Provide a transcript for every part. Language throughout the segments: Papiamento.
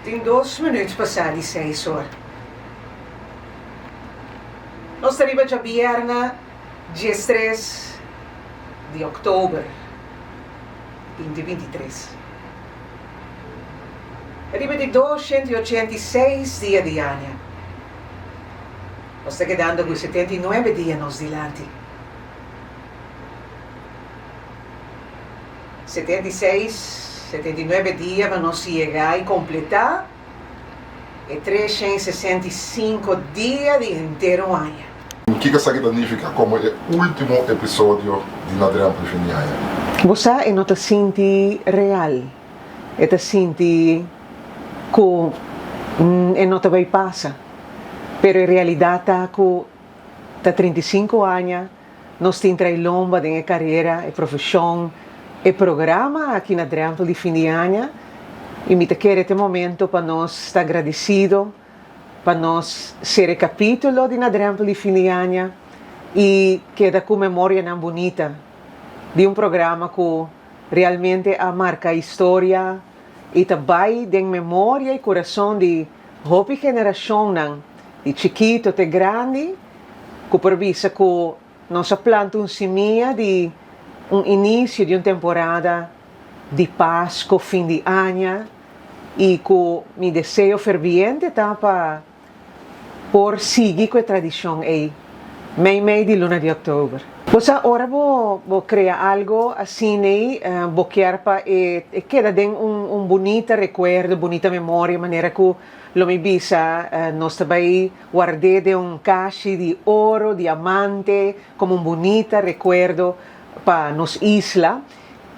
Tin dos minuut pasá di seis or. Nos ta riba djabierna 13 di òktober 2023. Riba di 286 dia di aña. Nos ta kedando ku 79 dia nos dilanti. 76, 79 dia pa nos yega i kompletá e 365 dia di henter un aña. Kiko esaki ta nifiká komo e último episodio di Na Drèmpel Fin di Aña? Bo sa e no ta sinti real, e ta sinti ku e no ta bai pasa, pero e realidat ta ku ta 35 aña Nos tin trae lomba den e karera, e profeshon, e programa aki na drèmpel di fin di aña i mi ta kere ta e momento pa nos ta agradesido pa nos sera e kapítulo di na drèmpel di fin di aña i keda ku memorianan bunita di un programa ku realmente a marka historia i ta bai den memoria i kurason di hopi generashonnan di chikito te grandi. Ku por bisa ku nos a planta un simia di un inisio di un temporada di Pasko fin di aña i ku mi deseo ferviente ta pa por sigui ku e tradishon ei meimei di luna di òktober. Bo sa ora bo bo krea algo asin'ei bo kier pa e keda den un un bunita rekuerdo, bunita memoria manera ku lo mi bisa nos ta bai Ward'é den un kashi di oro, diamante, komo un bunita rekuerdo pa nos isla.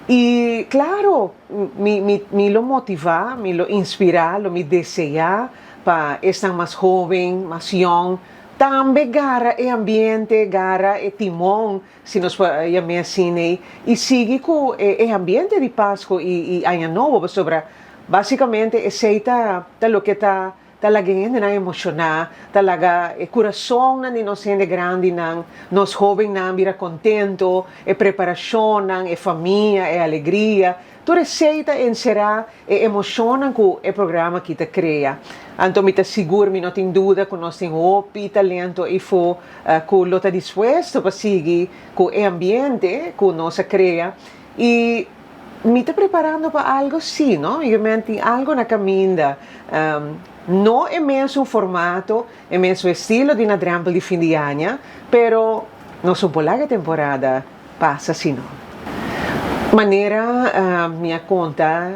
I klaro, mi, mi, mi lo motivá, mi lo inspirá, lo mi deseá pa esnan mas hóben, mas yòn, tambe gara e ambiente, gara e timon, si nos por yam'é asina ei, i sigui ku e e ambiente di Pasku i i Aña Nobo, pasobra básikamente esei ta ta loke ta Ta laga e hendenan emoshoná, ta laga e kurasonnan di nos hende grandinan, nos hóbennan bira kontentu, e preparashonnan, e famia, e alegria, tur esei ta enserá e emoshonnan ku e programa aki ta krea. Anto mi ta sigur, mi no tin duda ku nos tin hopi talento eifó ku lo ta dispuesto pa sigui ku e ambiente ku nos a krea i Mi ta preparando pa algo sí, no? Mi men tin algo na caminda. No e mesun formato, e mesun estilo di na drempel di fin di aña, pero nos un por laga e temporada pasa si no. Manera mi a conta,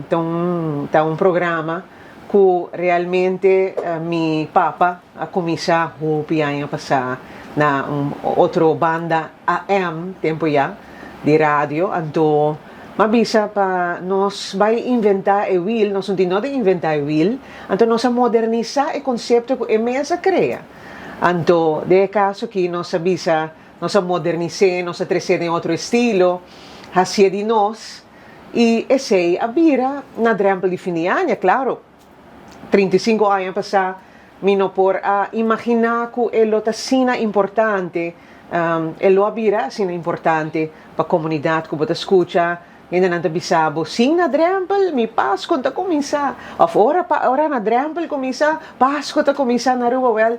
ta un ta un programa cu realmente mi papa a cuminsa hopi aña pasa na un otro banda AM tempo ya. Di radio, anto m'a bisa pa nos bai inventá e wiel, nos no tin nota inventá e wiel, anto nos a modernisá e konsepto ku e mes a krea. Anto den e kaso aki nos a bisa, nos a modernis'é, nos a tres'é den otro estilo, hasié di nos, i esei a bira na drèmpel di fin di aña, klaro. 35 aña pasá mi no por a imaginá ku e lo ta asina importante, e lo a bira asina importante pa komunidat ku bo ta skucha, hendenan ta bisa bo, sin na drèmpel mi Pasko no ta kuminsá, òf ora pa ora na drèmpel kuminsá, Pasko ta kuminsá na Aruba. Wèl,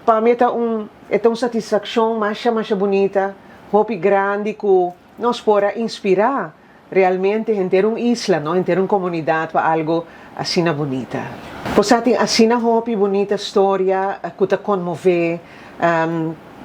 pa mi e ta un e ta un satisfakshon masha masha bunita, hopi grandi ku nos por a inspirá Realmente henter un isla, no henter un comunidad pa algo asina bunita. Bo sa tin asina hopi bunita storia cu ta conmove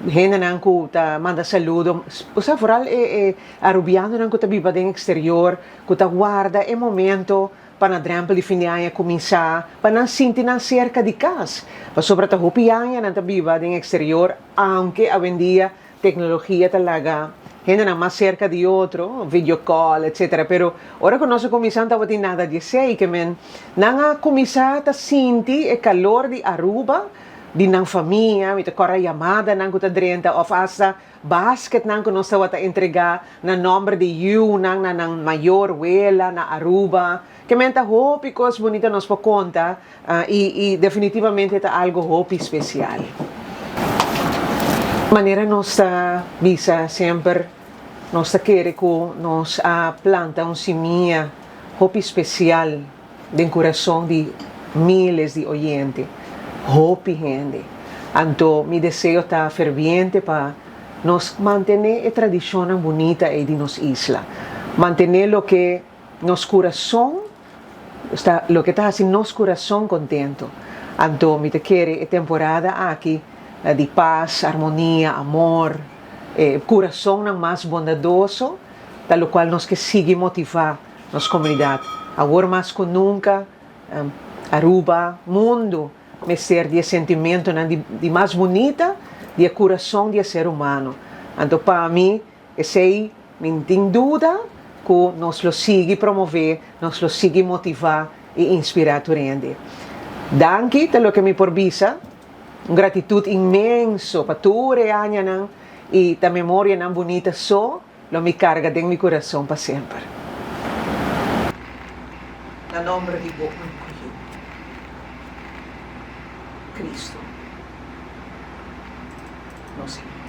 hendenan cu ta manda saludo, bo sa vooral e e Arubianonan cu ta biba den exterior cu ta warda e momento pa na drempel di fin di aña cuminsa pa nan sinti nan cerca di cas, pasobra ta hopi aña nan ta biba den exterior aunke awendia Tecnologia ta laga hendenan mas cerca di otro, video call etc. Pero ora cu nos a cuminsa no tabatin nada di esey, ke men nan a cuminsa ta sinti e calor di Aruba, di nan famia, mi ta corda yamadanan cu ta drenta of hasta basketnan cu nos tabata entrega na nomber di yiunan na nan mayor wela na Aruba. Ke men ta hopi cos bunita nos por conta y y definitivamente ta algo hopi special. Manera nos ta bisa semper nos ta kere cu nos a planta un simia hopi special den curason di. Miles di oyente, hopi hende. Anto mi deseo ta ferviente pa nos mantené e tradishonnan bunita ei di nos isla. Mantené loke nos kurason sta, loke ta hasi nos kurason kontento. Anto mi ta kere e temporada aki di pas, armonia, amor, e kurasonnan mas bondadoso ta lokual nos ke sigui motivá nos komunidat. Awor mas ku nunka Aruba, mundu mester di e sentimentonan di di mas bunita di e kurason di e ser humano. Anto pa mi esei mi no tin duda ku nos lo sigui promové, nos lo sigui motivá i inspirá tur hende. Danki ta loke mi por bisa. Un gratitut inmenso pa tur e añanan i ta memorianan bunita so Lo mi carga den mi curason pa semper. Na nomber di bo unico Yu, Cristo, nos Señor.